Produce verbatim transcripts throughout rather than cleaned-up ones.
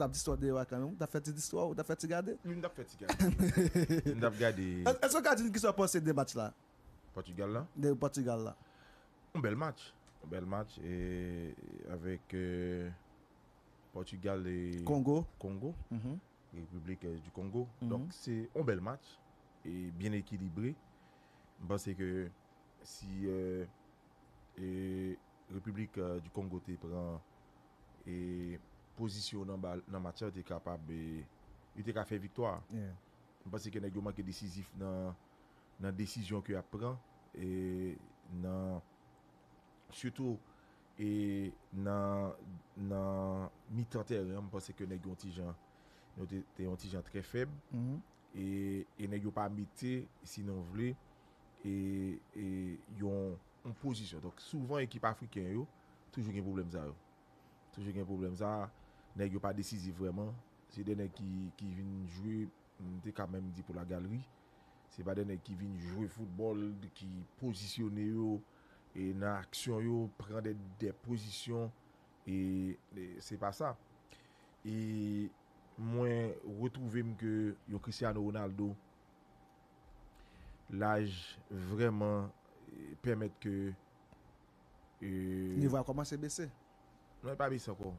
t ap di istwa deyò a kanmenm, ou t ap fè ti istwa, ou t ap fè ti gade. M t ap fè ti gade. M t ap gade. Èske w ka di n kisa w panse de match la? Pòtigal la. De Pòtigal la. Yon bèl match. Yon bèl match e, avèk euh, Pòtigal e Kongo. Kongo. Mhm. République euh, du Congo. Mhm. Donk se yon bèl match e byen ekilibre. M panse ke si euh, e Repiblik euh, du Kongo te pran e pozisyon nan bal nan match la, yo te kapab e, yo te ka fè viktwa. Yeah. M panse ke nèg yo manke desizif nan nan desizyon ke y ap pran e nan sitou e nan nan mitan tèren an, m panse ke nèg yo yon ti jan yo te, te yon ti jan trè fèb Mhm. e, e nèg yo pa mete, si nou vle, e, e yon, yon pozisyon. Donk souvan ekip afriken yo toujou gen pwoblèm sa yo. Toujou gen pwoblèm sa. Nèg yo pa desizif vrèman. Se de nèg ki, ki vin jwe, m te ka menm di pou la galerie. Se pa de nèg ki vin jwe foutbòl, ki pozisyone yo e nan aksyon yo, pran de, de pozisyon e, e se pa sa. E mwen retwouve m ke yon Cristiano Ronaldo laj vrèman e, pèmèt ke e, Nivo a kòmanse bese. Non, li pa bese ankò.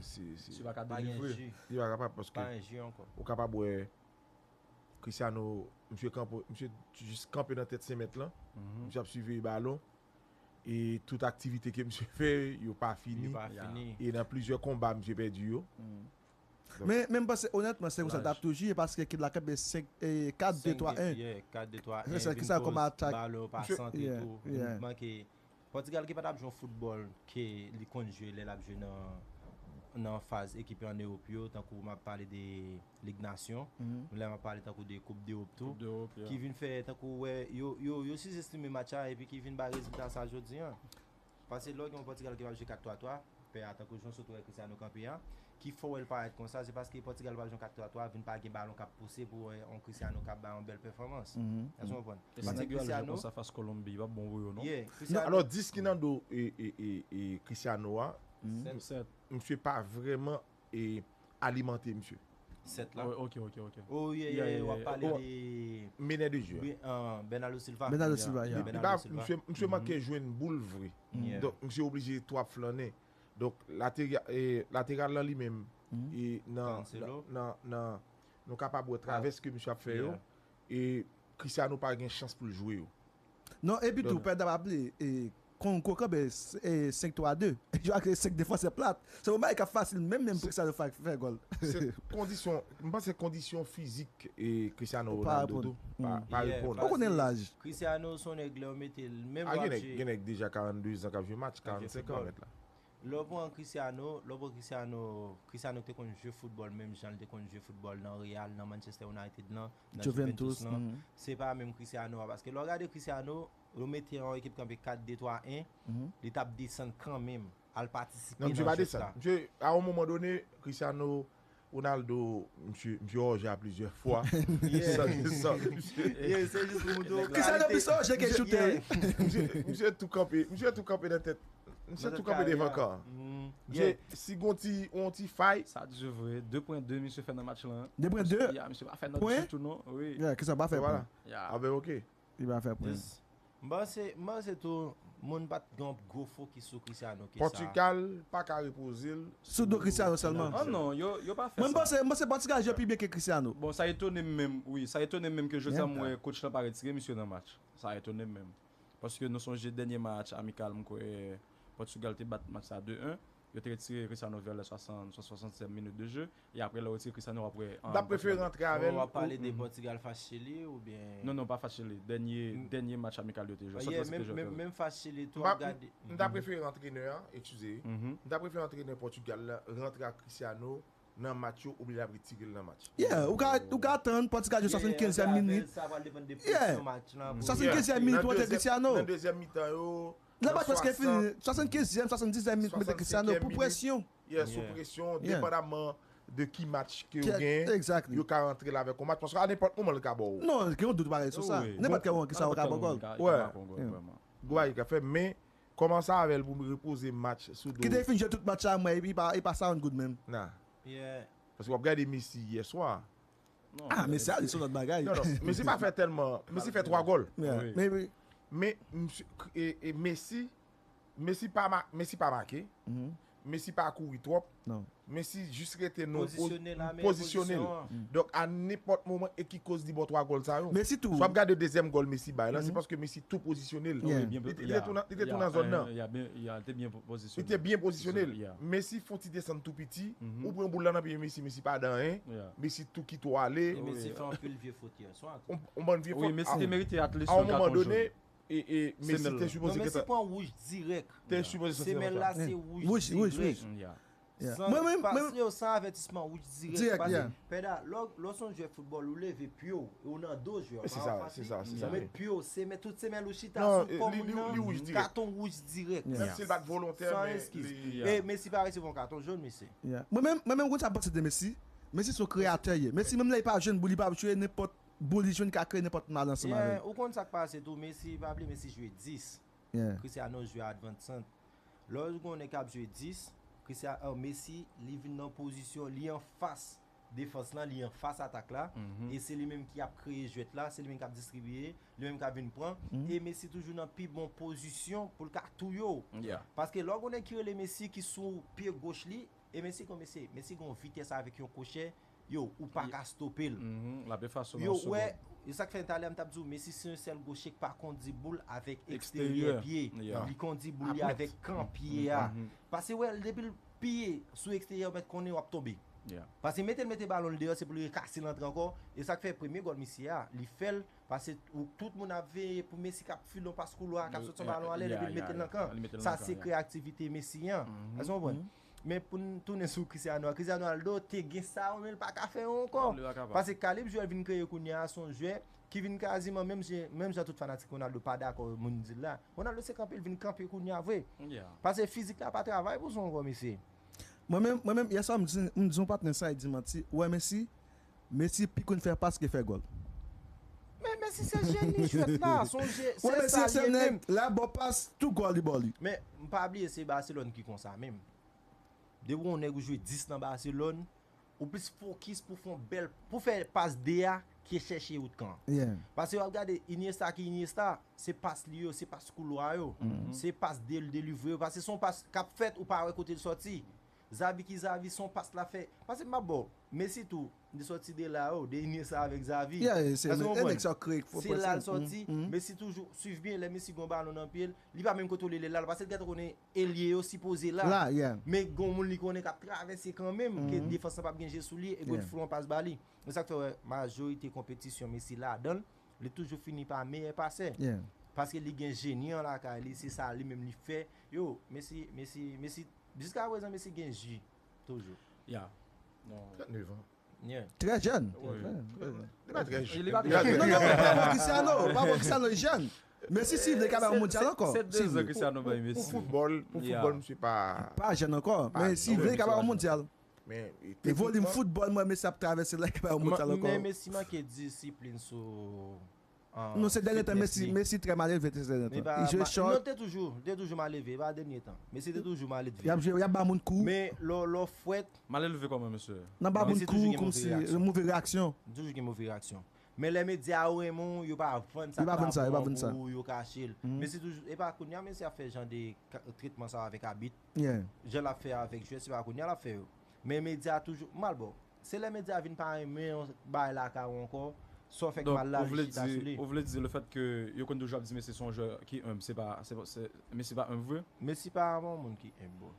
Se- se- Si pa ka Pa gen delivre. Ji. Li pa kapab paske Pa gen Ji ankò. Ou kapab wè Cristiano, misye kanpe, misye jis kanpe nan tèt senk mèt lan, Mhm. misye ap siveye balon e tout aktivite ke misye fè yo pa fini. Li pa fini. E nan plizyè konba misye pèdi yo. Men men m panse onètman se konsa l t ap toujou ye paske ekip la kanpe senk e kat de twa en. Kat de twa Se sa ki sa kòm atak. Balon pa Misye- sante Yeah, tou. yeah. Manke Pòtigal ki pa t ap jwe yon foutbòl ke li konn jwe lè l ap jwe nan nan faz ekip an Ewòp yo, tankou m ap pale de Lig Nasyon, Mhm. lè m ap pale tankou de Koup Dewòp tou, Koup Dewòp, yeah. Ki vin fè tankou wè yo yo yo sizestime match la epi ki vin bay rezilta sa jodi an. Paske lè w gen yon Pòtigal ki p ap jwe kat twa twa, pè a tankou jan w sot wè Cristiano kanpe a, ki fè w wè l parèt konsa, se paske Pòtigal p ap jwe kat twa twa, vin pa gen balon k ap pouse pou wè yon Cristiano k ap bay yon bèl pèfòmans. Mhm. Èske w konprann? E Paske si nèg yo al jwe Cristiano, konsa fas Kolonbi, pa bon pou yo non. yeah, Non, Cristiano, alò, dis ki nan do e, e, e, e Cristiano a, Mhm. Sèt. misye pa vrèman e, alimante misye. sèt la. Oh, ok, ok, ok. Oh, yeah, Yeah, yeah, yeah, w ap yeah. pale Bon. de Menè de jeu. Be- uh, Bernardo Silva. Bernardo Yeah. Silva, yeah. Li Bernardo pa- Silva. Misye, misye manke jwenn boul vre. Yeah. Donk, misye oblije twò ap flannen. Donk, latera- e, lateral lan li menm, Mhm. e nan, Cancelo. nan, nan, nou kapab wè travès ke misye ap fè yo. Yeah. E Cristiano pa gen chans pou l jwe yo. Non, epi tou, Donk- pè dam ap li, e, Kongo kanpe e, senk twa de. Yo ak senk defansè plat. Se yon bagay k ap fasil menm menm pou Cristiano fè, fè gòl. Se kondisyon, m panse kondisyon fizik e Cristiano Ou pa Ronaldo reponn. tou pa, Mm. pa Yeah, reponn. Ou konnen paske laj. Cristiano se yon nèg lè w mete l menm A gen lè w nèg, ap gen nèg deja karannde zan k ap jwe match, K ap jwe karannsenk an foutbòl. Mèt la. Lè w pran Cristiano, lè w pran Cristiano, Cristiano te konn jwe foutbòl menm jan l te konn jwe foutbòl nan Real, nan Manchester United lan, nan Juventus. Juventus lan. Mhm. Se pa menm Cristiano a. Paske lè w gade Cristiano, yo mete yon ekip kanpe kat de twa en, Mhm. li t ap desann kanmenm, al patisipe Non, misye nan pa jwèt desann. la. Misye, a yon moman done, Cristiano Ronaldo, misye, misye òje a plizyè fwa. San, san, misye, Yeah, se jis pou moutre w Cristiano kalite. plis òje ke shooter. misye, misye tou kanpe, misye tou kanpe nan tèt. Misye Nan tou tèt kanpe kare devan a. kan. Mm. Misye, Yeah. si gon ti, yon ti fay, Sa di vre, de pwen de misye fè nan match lan. De pwen de. Ya, misye pa fè nòt Pwen? Ditou non. Wi. Yeah, Cristiano pa fè Voilà. Ya. Ah ben ok. Li pa fè pwen. Yes. M panse, m panse tou, moun pa t gen yon gwo fokis sou Cristiano ke sa. Pòtigal pa ka repoze l Sou do Cristiano sèlman. Ah non, yo, yo pa fè Mwen m sa. panse, m panse Pòtigal jwe pi byen ke Cristiano. Bon, sa etone m menm, wi, sa etone m menm ke jodi a m Mwen wè coach lan pa retire misye nan match. Sa etone m menm. Paske nou sonje dènye match amikal, m kwè Pòtigal te bat match sa de en. Yo te retire Cristiano vè lè swasant, swasantsèt minit de jeu. E apre, lè yo retire Cristiano, w ap wè. M ta prefere rantre avè l. W ap pale de Pòtigal fache li oubyen? Non, non, pa fache li. Dènye, dènye match amikal yo te jwe. Sòt Yeah, lan se te menm, jwe menm, avè l. Menm fache li tou M pa- ap gade. M ta prefere antrenè a, eskize. Mhm. M ta prefere antrenè Pòtigal la rantre ak Cristiano nan match yo, oubyen l ap retire l nan match. Yeah, ou ka, ou ka atann Pòtigal jwe swasannkenzyèm minit. Sa va depann de Yeah. presyon match lan. Swasannkenzyèm minit, ou antre Cristiano. Nan dezyèm mitan yo. Lè match prèske fini, swasannkenzyèm, swasanndizyèm minit, mete Cristiano pou presyon. Yeah, sou Yeah. presyon, Yeah. depandaman de ki match ke yo Ki- gen, exactly. yo ka rantre l avèk yon match. Paske a nenpòt moman l ka ba w. Non, gen yon dout parèy sou sa. Wi. Nenpòt ki wè yon ki sa yo ka ba gòl. Ka- Ouais. ka ba gòl, Yeah. vrèman. Gwa, li ka fè, men kòmanse avè l pou m repoze match sou do. Ki te fin jwe tout match la, mwen, epi pa, e pa sound good menm. Nah. Yeah. Paske w ap gade Messi yè swa. Ah, men sa, li se yon lòt bagay. Non, non, Messi pa fè tèlman. Messi fè twa gòl. Yeah. Oui. Men, men, Msye- e, e Messi, Messi pa ma- Messi pa make. mhm, Messi pa kouri twòp. non. Messi jis rete nan Pozisyone la, men pozisyone l. pozisyon an. Donk, a nenpòt moman, e ki koz li ba w twa gòl sa yo. Messi tou. Si w ap gade dezyèm gòl Messi bay la, se Mhm. paske Messi tou pozisyone l. Yeah. Bien- Li te- li yeah, te tou nan- li te tou yeah, nan zòn nan. euh, il a bien- il a été bien po- Li positionné. te byen pozisyone l. Yeah. Messi fè yon ti desann tou piti, Mhm. ou pran boul la nan pye Messi, Messi pa dan anyen. Yeah. Messi tou kite w ale. E Messi fè anpil vye fot yè swa. On, on bann vye Oui, fòt. Messi Ah, te merite at least a yon yon moman katon done, jòn. e, e Messi Semèl te la. Non, Messi sipoze pran wouj dirèk. te sipoze soti Semèl nan la sa. se wouj Wouj, wouj, dirèk. wouj. Yeah. Yeah. San Mwen menm, pas mwen, yo san avètisman wouj dirèk. Dirèk, Paske, yeah. Pèda, lò lò se yon jwè foutbòl, ou leve pye w, e ou nan do jwè. Se sa, se sa, se sa. Ou met pye w, se men tout semèl ou chita Non, sou kò li- moun li- nan, li wouj dirèk. Katon wouj dirèk. Yeah. Menm si l pa t volontè, San men eskiz. li- Yeah. E Messi pa resevwa yon katon jòn, mesye. Yeah. Mwen menm, mwen menm, konn sa panse de Messi. Messi se yon kreyatè ye. Messi menm lè li pa jwenn boul, li pa jwe nenpòt boul, li jwenn ka kreye nenpòt malans ansanm Yeah, avè l. Ou konn sa k pase tou, Messi pa bliye Messi jwe dis. Yeah. Cristiano jwe advanced. Lè ou gen yon nèg k ap jwe dis, Cristiano, Messi, li vin nan pozisyon, li anfas defans lan, li anfas atak la, Mhm. e se li menm ki ap kreye jwèt la, se li menm ki ap distribiye, li menm ki ap vin pran, Mhm. e Messi toujou nan pi bon pozisyon pou l ka touye w. Yeah. Paske lè w gen yon nèg ki rele Messi ki sou pye goch li, e Messi gen Messi, Messi gen yon vitès avèk yon kwochè, yo, ou pa Ye- ka stope l. Mhm. L ap efase Yo, nan wè, segonn. E sa k fè talè a m t ap di w, Messi se yon sèl gochè k pa kondi boul avèk Eksteryè. eksteryè pye. Yeah. Li kondi boul li Avèk- avèk kan pye a. Mhm. Paske wè, depi l piye sou eksteryè, ou mèt konnen w ap tonbe. Yeah. Paske mete l mete balon l deyò, se pou li rekase l antre ankò. E sa k fè premye gòl misye a, li fè l, paske ou- tout moun ap veye pou Messi k ap file yon pas koulwa, k ap sot yon balon ale, Yeah, epi l mete l yeah, nan kan. li mete l Sa nan kan, se yeah. Kreyativite Messi an. Mhm. Èske w konprann? Men pou n tounen sou Cristiano, Cristiano Ronaldo te gen sa yo, men l pa ka fè yo ankò. Li pa kapab. Paske kalib jwè l vin kreye kounye a, se yon jwè ki vin kaziman menm jan, menm jan tout fanatik Ronaldo pa dakò moun di l la. Ronaldo se kanpe, l vin kanpe kounye a vre. Yeah. Paske fizik la pa travay pou sa ankò, mesye. Mwen menm, mwen menm, yè swa m di, m di yon patnè sa, li di manti. Ou wè Messi, Messi pi konn fè pas ke fè gòl. Men Messi se jeni jwèt la, se yon je- Ou wè se Messi sa se li ye nèg menm. La bò pas, tou gòl li ba li. Men m pa bliye se Barcelone ki konsa menm. Depi yon nèg ou jwe dis nan Barcelone, ou plis fokis pou fè yon bèl, pou fè pas de a ke chèche wout kan. Yeah. Paske w ap gade Iniesta ki Iniesta, se pas li yo, se pas koulwa yo, se pas de delivre yo. Paske se yon pas k ap fèt, ou pa wè kote l sòti. Xavi ki Xavi, se yon pas l ap fè. Paske m ap ba w, Messi tou, li sòti de la yo, de Iniesta avèk Xavi. Yeah, se Èske w men konprann? nèg sa kreye Se la l sòti, Mm, mm. Messi toujou swiv byen, lè Messi gon balon nan pye l, li pa menm kontwole lè la, paske l gentan konnen elye yo sipoze la. La, yeah. Men gon moun li konnen k ap travèse kanmenm, ke defans lan p ap gen je sou li, e gòl Yeah. fè yon pas ba li. Men sa k fè wè majorite konpetisyon Messi ladan l, li toujou fini pa meyè pasè. Yeah. Paske li gen jeni an lakay li, se sa li menm li fè. Yo, Messi, Messi, Messi, jiska prezan Messi gen ji toujou. Yeah. Non. Trannnev an. Yeah. Trè jèn. Oui. Trè jèn. Li pa trè jèn. Li pa Li trè pa trè jèn. Non, non, jèn. pa bon Cristiano, pa bon Cristiano, li jèn. Men si, si vle ka ba yon mondyal ankò. Se Si dezan vle. Cristiano bay Pou Messi. foutbòl, pou Yeah. foutbòl, misye pa. Pa jèn ankò, Pa men si jèn. vle ka ba yon mondyal. Men E volim foutbòl, mwen, Messi ap travèse la, ka ba yon mondyal ankò. Men Messi manke disiplin sou. Non, se dènye tan, Messi, Messi trè malelve, se dènye tan. Li jwe short. Non, te toujou, te toujou malelve, pa dènye tan. Messi te toujou malelve. Y ap jwe, y ap ba moun kou. Men lò, lò fwèt, Malelve kòman, mesye? Nan ba Men moun se toujou kou, gen kòmsi, move reaksyon. Move reaksyon. Toujou gen move reaksyon. Men lè medya yo renmen w, yo pa vann sa Yo pa vann sa, yo pa vann sa. Pou yo kache l. Mhm. Men se toujou, e pa kounye a, men se ap fè jan de ka- tretman sa avèk abit. Yeah. Jan l ap fè avèk jwè, se pa kounye a l ap fè yo. Men medya toujou, mal bon. Se lè medya vin pa renmen yon bagay lakay ou ankò, sa w fèk Donk, mal la, ou vle li chita di, sou li. Ou vle di le fèt ke yo konn toujou ap di Messi se yon jwè ki enb, se pa, se pa, se, Messi pa enb vre? Messi pa yon moun ki enb, bro.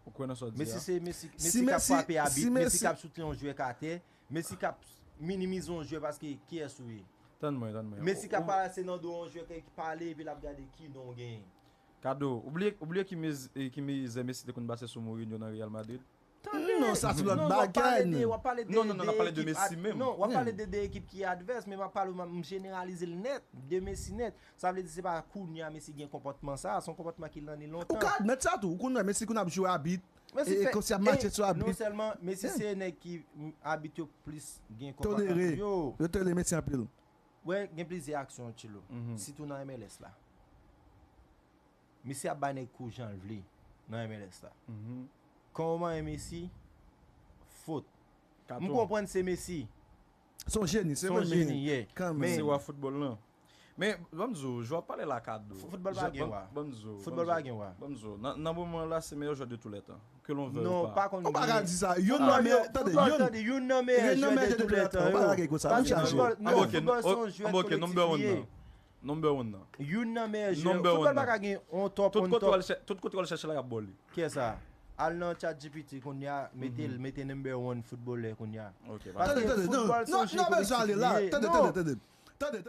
Ou kwè nan sa w di Messi a? se Messi, Si Messi k ap Messi- frape si abit, Messi Messi- k ap soute yon jwè k atè, Messi k ap minimize yon jwè paske kiyès ou ye. Tann mwen, tann mwen. Messi k ap Ou- pase nan do yon jwè k, k pale epi l ap gade ki non w genyen. Kado, ou bliye, ou bliye ki miz-, e, ki mizè Messi te konn pase sou Mourinho nan Real Madrid? Non, sa se lòt bagay. Non, w ap pale de, w ap pale de, Non, non, non, n ap pale de ekip Messi ad- menm. Non, w ap Yeah. pale de, de ekip ki advès, men m ap pale, m jeneralize l nèt, de Messi nèt. Sa vle di se pa kounye a Messi gen konpòtman sa, se yon konpòtman ki lan ni Ou lontan. ka admèt sa tou, ou konn wè Messi konn ap jwe abit, Messi e, e fè- kòmsi ap matche e, sou abit. Non sèlman, Messi Yeah. se nèg ki, m, abit yo plis gen Tolere. Yo, Yo tolere Messi anpil. Wè, gen plizyè aksyon, Tchilo. Mhm. Sitou nan M L S la. Messi ap bay nèg kou jan l vle nan M L S la. Mhm. Kan w manyen Messi, fot. M konprann se Messi. Se yon jeni, se yon jeni, yeah. Kanmenm. Se wa foutbòl lan. Men, ban m di w, jwè ap pale la kado. Foutbòl pa gen wa. Foutbòl pa gen wa. Ban m di w, nan moman la, se meyè jwè de tou lè tan. Que l'on veuille ou pas. Non, pa konn. Ou pa ka di sa. Youn nan meyè, tande, youn. Youn nan meyè jwè de tou lè tan. Ou pa ka gade konsa. Ou chaje. Anbòke, non, anbòke, number one nan. Number one nan. Youn nan meyè jwè. Foutbòl pa ka gen on top, on top. Tout kote w al chèche la, y ap ba w li. Kiyès sa? Al nan ChatGPT kounye a, mete l, mete number one footballer kounye a. Paske foutbòl se yon jwe kolektif li ye. Tande, tande, tande. Tande, tande.